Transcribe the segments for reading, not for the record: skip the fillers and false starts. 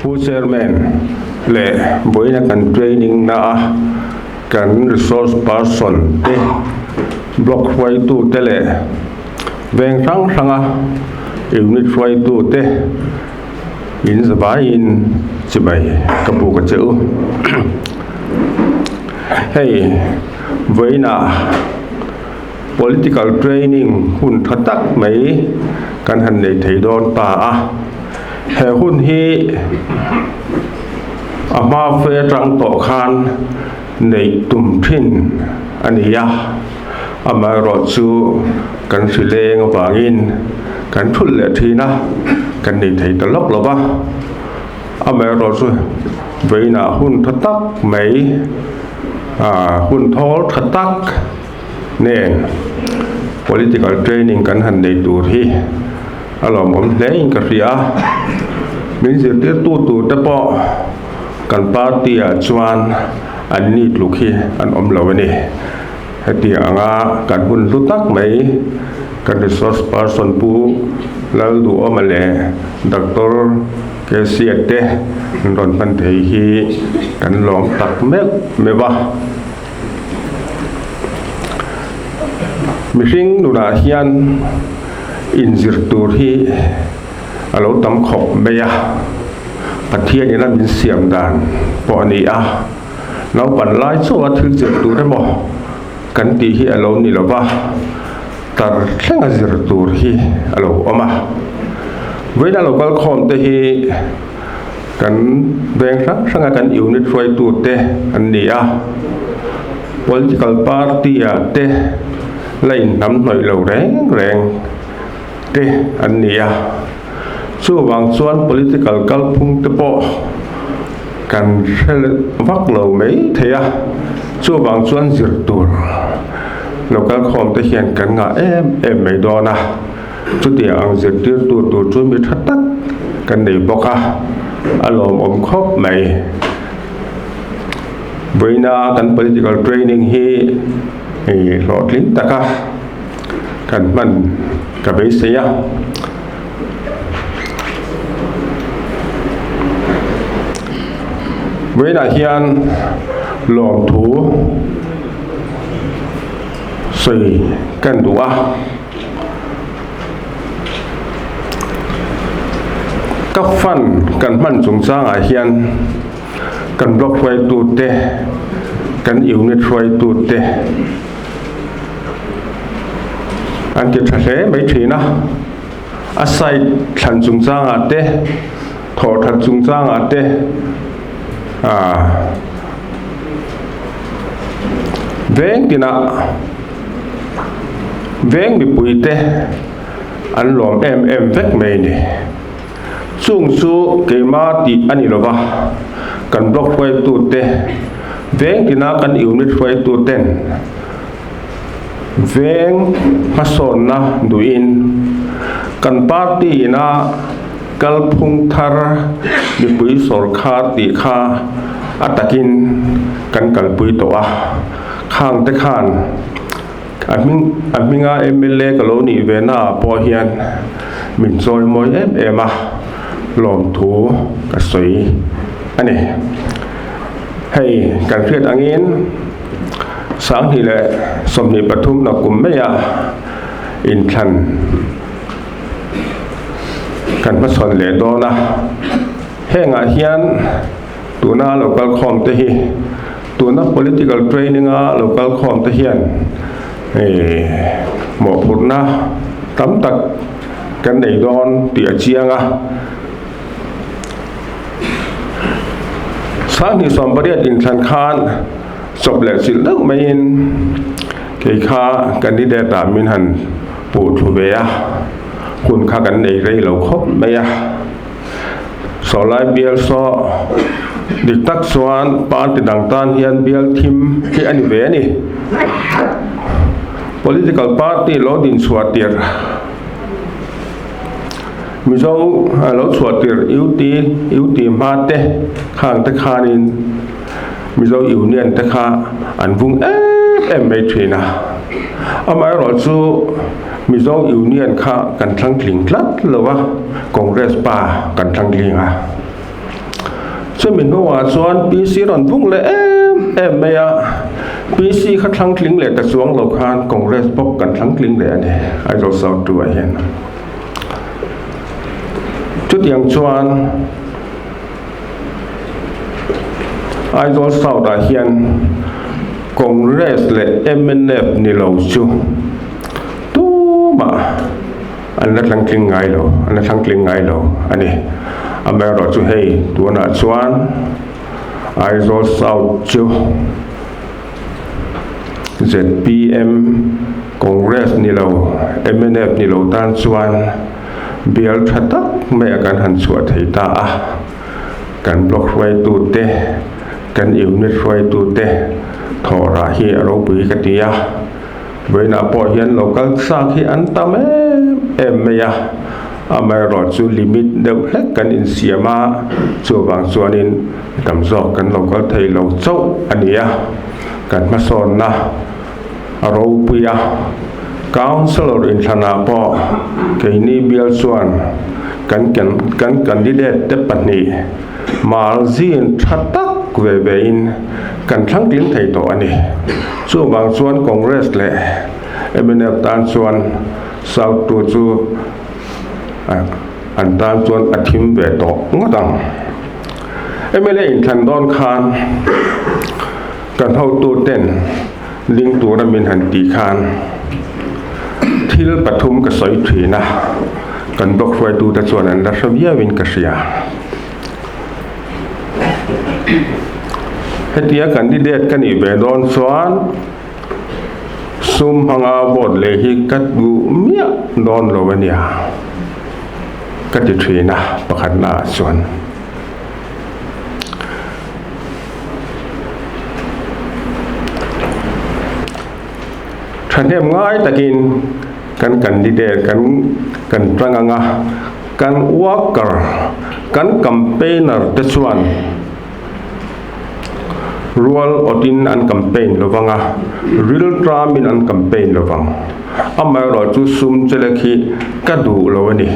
Pu Chairman leh vawiina kan training na a kan resource person te, block hruaitu te leh veng hrang hranga unit hruaitu te in zavaiin chibai ka buk a che u. Hei vawiina Political training hun tha tak mai kan han nei thei dawn ta a. He hun hi a hma fe atang tawh khan neih tum thin a ni a, amaherawhchu kan hri leng avangin kan thulh leh thin a, kan nei thei ta lawk lo va. Amaherawhchu vawiinah hun tha tak mai, hun thawl tha tak, nen political training kan han nei tur hi a lawmawm hle in ka hria a, min zirtirtu tur te pawh kan party ah chuan an ni tluk hi an awm lo a ni. Hetiang anga kan hun hlu tak mai kan resource person Pu Lalduhawma leh Doctor Kesiat te an rawn hman thei hi kan lawm tak meuh meuh a. Mihring nunah hian inzir tur hi a lo tam khawp mai a, Pathian ina min siam dan pawh a ni a, naupan lai chauha thil zir tur emaw kan tih hi a lo ni lo va, tar thlenga zir tur hi a lo awm a. Vawiina lo kal khawm te hi Kan veng hrang hranga kan unit hruaitute an ni a, political party ah te la inhnam hnawih lo reng reng te an ni a, chuvang chuan political kalphung te pawh kan hre vak lo mai thei a, chuvang chuan zir tur local khawm te hian kan ngah em em mai dawn a. Chutiang ang zirtirtu tur chu mi tha tak kan nei bawk a, a lawmawm khawp mai. Vawiina kan political training hi hei hlawhtling taka kan hman ka beisei a. Vawiinah hian lawmthu sawi kan duh a. Ka fund kan hman chungchangah hian kan block hruaitute, kan unit hruaitute an ti tha hle mai thin a. A site thlan chungchangah te, thawh that chungchangah te ahh veng tinah. Veng mipuite an lawm em em vek mai ni. Chung chu keima tih a ni lova, kan block hruaitute, veng tina kan unit hruaituten veng hmasawnna duhin kan party ina kalphung thar mipui sawrkhar tih kha a takin kan kalpui tawh a. Khang te khan a hming a hminga mla ka lo nih ve na ah pawh hian min chawi mawi em em a, lawmthu ka sawi a ni. Hei kan hriat angin 2023 na kum mai a inthlan kan hmasawn leh dawn a, hengah hian tuna lo kalkhawm te hi Tuna political training a lo kal khawm te hian mawhphurhna tam tak kan nei dawn tih a chiang a. 2018 inthlan khan chawp leh chilh deuh maiin kei kha candidate ah min han puh thlu ve a, hun kha kan nei rei lo khawp mai a. Sawlai bial saw dik tak chuan party dang tan hian bial thim hi a ni ve a ni. Political party lo din chhuah tirh Mizo lo chhuah tirh UT UT hma te khang te khanin Mizo Union te kha an vung em em mai thin a. Amaherawhchu Mizo Union kha kan thlang tling tlat lo a, Congress pa kan thlang tling a. Chumi hnuah chuan PC rawn vung leh em em mai a, PC kha thlang tling leh ta chuang lo khan Congress bawk kan thlang tling leh a ni, Aizawl South 2 ah hian. Chutiang chuan Aizawl South ah hian Congress leh mnf ni lo chu tumah an la tlangtling ngai lo, an la thlangtling ngai lo a ni. Amaherawhchu hei tunah chuan Aizawl South chu zpm, Congress ni lo, mnf ni lo tan chuan bial tha tak mai a kan han chhuah thei ta a. Kan block hruaitute, kan unit hruaitute thawhrah hi a ropui ka ti a. Vawiinah pawh hian local chak hi an tam em em mai a, amaherawh chu limit deuh hlek kan insiam a, chuvang chuanin tam zawk kan lo kal thei lo chauh a ni a, kan hmasawnna a ropui a, councillor inthlanah pawh keini bial chuan kan kan candidate te pahnih margin tha tak ve ve in kan thlang tling thei tawh a ni. Chuvang chuan Congress leh mnf tan chuan South tu chu an tan chuan a thim ve tawh ngawt ang. Mla inthlan dawn khan kan hotu ten ding tura min han tih khan thil pathum ka sawi thin a, kan block hruaitute chuan an la hre viauin ka hria. Hetia candidate ka nih ve dawn chuan sum hmanga vote leh hi ka duh miah dawn lo a nia ka ti thin a pakhatna ah chuan. Thahnem ngai takin kan candidate kan kan tang ang a, kan worker, kan campaigner te chuan rual awtin an campaign lo vang a, ril tramin an campaign lo vang. Amaherawhchu chu sum chelek hi ka duh lo a ni,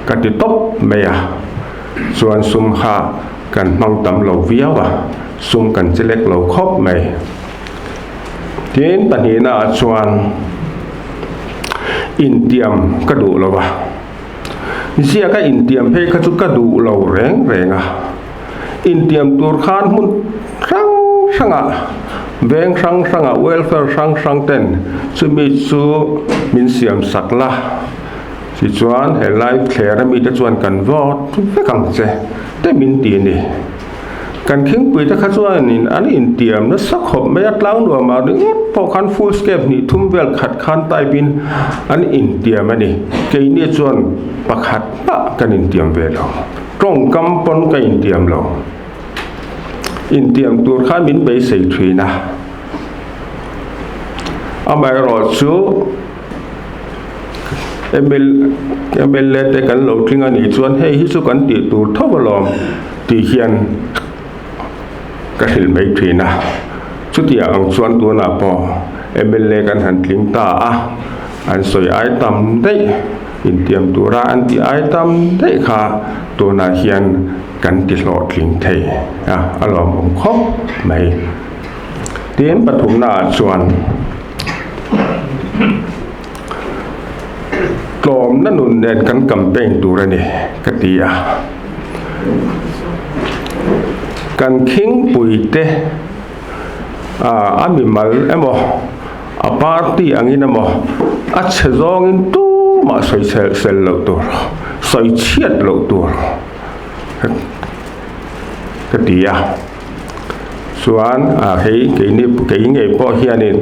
ka ti tawp mai a. Chuan sum kha kan hmang tam lo viau a, sum kan chelek lo khawp mai. Tin, pahnihna ah chuan intiam ka duh lo a, ziaka intiam phei kha chu ka duh lo reng reng a, intiam tur khan hmun hrang hrangah, veng hrang hrangah, welfare hrang hrang ten chumi chu min siam sak la, tichuan helai thler ami te chuan kan vote vek ang che te min ti a ni. Kan khingpui te kha chuanin an intiam nasa khawp mai a, tlang nuamah ringawt pawh khan full scape hnih thum vel khat khan type in an intiam a ni. Keini chuan pakhat mah kan intiam ve lo, tawngkam pawn ka intiam lo. Intiam tur khan min beisei thin a, amaherawhchu mla te kan lo tling a nih chuan hei hi chu kan tih tur tho alawm tih hian ka hrilh mai thin a. Chutiang ang chuan tunah pawh mla kan han tling ta a, an sawi ai tam daih, intiam tura an tih ai tam daih kha tunah hian kan ti hlawhtling thei a, a lawmawm khawp mai. Tin, pathumnaah chuan. Tlawmna nun nen kan campaign tur a ni ka ti a. Kan khingpui te a mimal emaw a party angin emaw a chhe zawngin tumah sawi sel sel loh tur, sawi chhiat loh tur ka ti a. Chuan ah hei keini kei ngei pawh hianin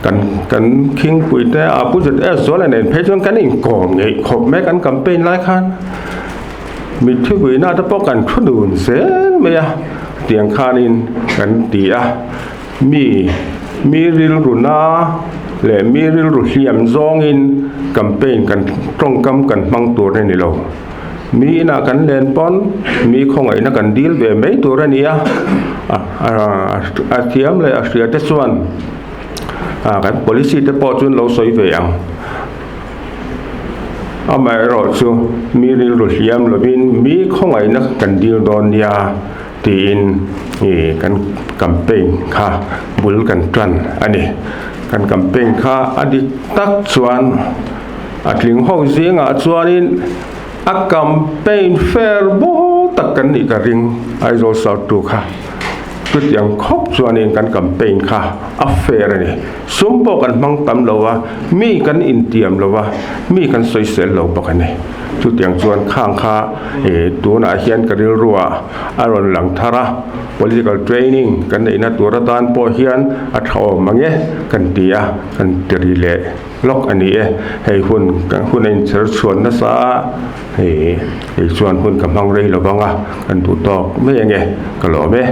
kan kan khingpui te a Pu ZS Zuala nen phei chuan kan inkawm ngeih khawp mai kan campaign lai khan mitthi vuina te pawh kan thu dun zel mai a tiang khanin kan ti a mi mi rilru na leh mi rilru hliam zawngin campaign kan tawngkam kan hmang tur a ni lo. Mi inah kan len pawn mi khawngaihna kan dil ve mai tur a ni a, a thiam leh a hria te chuan kan policy te pawh chu an lo sawi ve ang. Amaherawhchu mi rilru hliam lovin mi khawngaihna kan dil dawn nia. tiin kan campaign kha bul kan tan a ni. Kan campaign kha a dik tak chuan a tling ho zingah chuanin a campaign fair bawk tak kan nih ka ring Aizawl South 2 kha. Chutiang khawp chuanin kan campaign kha a fair a ni. Sum pawh kan hmang tam lo a, mi kan intiam lo a, mi kan sawisel lo bawk a ni. Chutiang chuan khang kha tunah hian ka rilruah a rawn lang thar a, political training kan neihna tur atan pawh hian a tha awm ang e kan ti a, kan ti ri leh lawk a ni e. Hei hun hun a inchher chhuan nasa a, hei chuan hun ka hmang rei lo vang a, kan duh tawk mai ang e, ka lawm e.